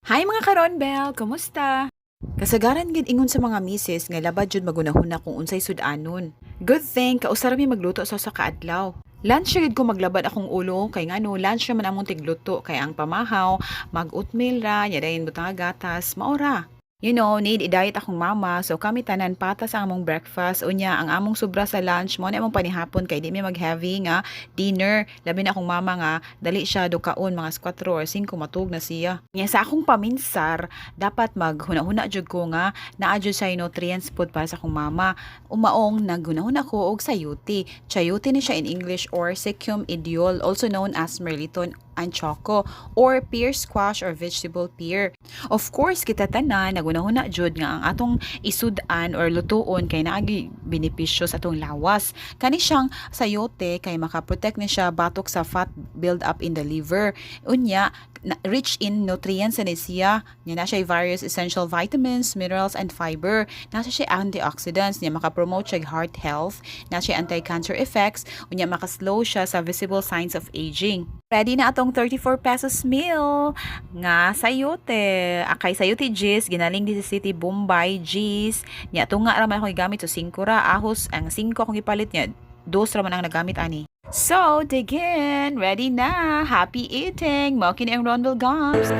Hi, mga karonbel! Kumusta? Kasagaran gid ingon sa mga misis nga labad jud magunahuna kung unsay sud-anon. Good thing kausa ra mi magluto sa usa ka adlaw. Lunch gid ko maglabad akong ulo kay ngano lunch naman among tigluto kay ang pamahaw mag oatmeal ra nya dayon butang gatas mao ra. Need i-diet akong mama, so kami tanan patas ang among breakfast. Unya ang among sobra sa lunch mo na among panihapon kay di mi mag-heavy nga dinner. Labi na akong mama nga dali siya dukaon, mga 4 or 5 matug na siya. Nya sa akong paminsar, dapat maghuna-huna jud ko nga naa jud siya nutrients food para sa akong mama. Umaong naghuna-huna ko og sayuti. Chayote ni siya in English or Sechium edule, also known as Mirliton and Choco or pear squash or vegetable pear. Of course, kita tanan nagunahuna jud nga ang atong isud-an or lutuon kay naagi benepisyo sa atong lawas. Kani siyang sayote kay makaprotect ni siya batok sa fat build up in the liver. Unya, rich in nutrients ni siya. Nya na siya various essential vitamins, minerals and fiber. Naa siya antioxidants niya, maka-promote siya heart health, naa siya anti-cancer effects, unya maka-slow siya sa visible signs of aging. Ready na atong 34 pesos meal nga sayote. Akay sayote gis ginaling di sa City Bombay gis. Nya tunga ra man akong gigamit, so 5 ra ahos ang 5 akong gipalit niya. Dos ra man ang nagamit ani. So, dig in! Ready na! Happy eating! Mao kini ang Ronbel Gums!